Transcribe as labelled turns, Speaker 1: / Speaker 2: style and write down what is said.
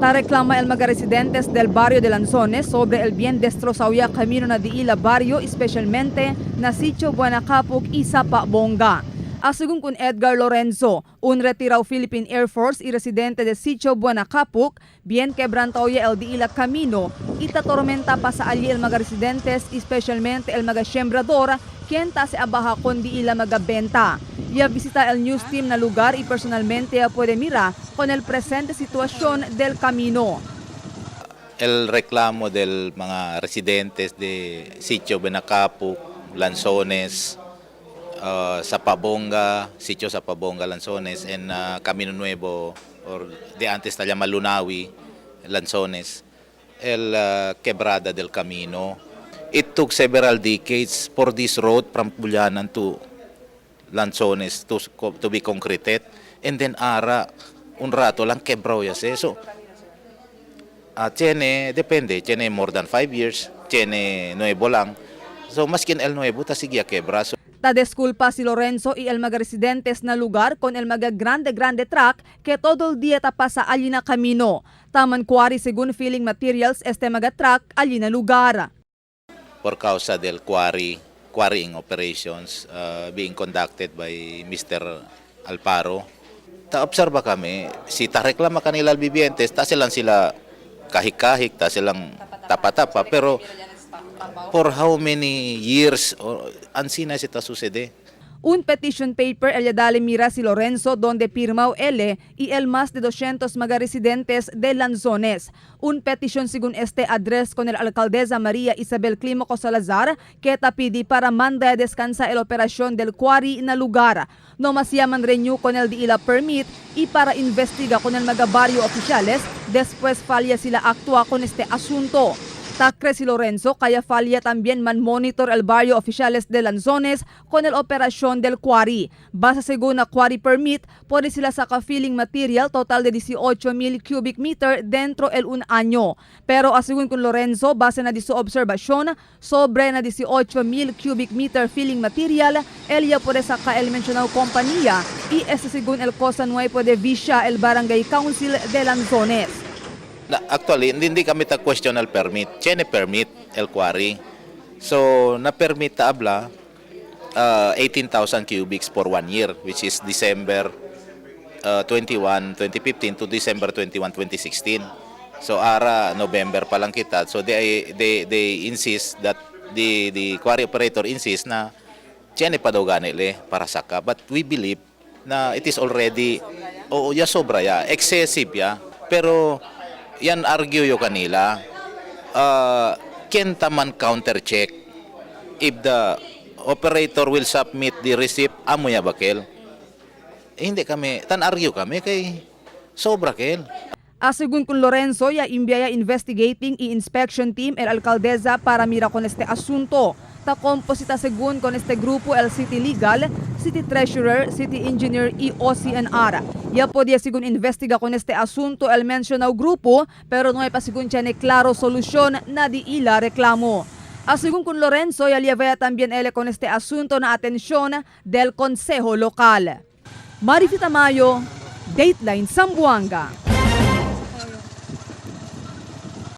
Speaker 1: Ta reclama el mga residentes del barrio de Lanzones sobre el bien destrozado ya camino na diila barrio, especialmente na Sitio Buenacapuk y Sapa Bonga. Asegun con Edgar Lorenzo, un retirado Philippine Air Force y residente de Sitio Buenacapuk, bien quebrantado ya el diila camino y ta tormenta pasa allí el mga residentes, especialmente el mga sembrador, quien ta se abaja con diila mga benta. Ya visita el news team na lugar y personalmente ya puede mirar con el presente situación del camino.
Speaker 2: El reclamo del mga residentes de Sitio Benacapuk, Lanzones, Sapabonga, Sitio Sapabonga, Lanzones, and Camino Nuevo, or de antes ta llama Lunawi, Lanzones, el quebrada del camino. It took several decades for this road from Pulianan to Lanzones to be concreted. And then ara, un rato lang quebrado ya se. So, tiene, depende, tiene more than 5 years, tiene nuevo lang. So, maskin el nuevo, ta sige quebra. So,
Speaker 1: Ta desculpa si Lorenzo y el mga residentes na lugar con el mga grande grande truck que todo el día ta pasa allí na camino. Taman quarry según filling materials este mga truck allí na lugar.
Speaker 2: Por causa del quarrying operations being conducted by Mr. Alparo. Ta-obserba kami, si ta reklama kanila al vivientes, ta silang sila kahik-kahik, ta silang tapa-tapa, pero for how many years, or, ansina si ta sucede.
Speaker 1: Un petition paper el dale mira si Lorenzo donde pirmao L y el más de 200 mga residentes de Lanzones. Un petition según este address con el alcaldesa María Isabel Clímaco Salazar que tapidi para manda descansa el operación del quarry na lugar. No mas yaman renew con el diila permit y para investiga con el mga barrio oficiales, después falla sila actúa con este asunto. Tacre si Lorenzo kaya falla también man monitor el barrio oficiales de Lanzones con el operación del quarry. Basa según na quarry permit, puede sila saka filling material total de 18,000 cubic meter dentro el un año. Pero según con Lorenzo, base na di su observación, sobre na 18,000 cubic meter filling material, el ya puede saka el mencionado compañía y este según el cosa no puede visya el Barangay Council de Lanzones.
Speaker 2: Na, actually, hindi kami ta question el permit. Tiene permit el quarry. So, na permit ta habla 18,000 cubics for one year, which is December 21, 2015 to December 21, 2016. So, ara November pa lang kita. So, they insist that the quarry operator insists na tiene pa daw gani le para saka. But we believe na it is already, oo, ya sobra ya, excessive ya. Pero yan argue yo kanila, ken man counter check if the operator will submit the receipt, amo ya bakel. Eh, hindi kami, tan argue kami kay sobra kel.
Speaker 1: Asegun con Lorenzo, ya imbiaya investigating y inspection team el alcaldesa para mira con este asunto. Ta composita según con este grupo el City Legal, City Treasurer, City Engineer y OCNR. Ya podía según investiga con este asunto el mencionado grupo, pero no hay pa según tiene claro solución na di ila reclamo. Según con Lorenzo, ya lleva también él con este asunto na atención del Consejo Local. Marifi Tamayo, Dateline Zamboanga.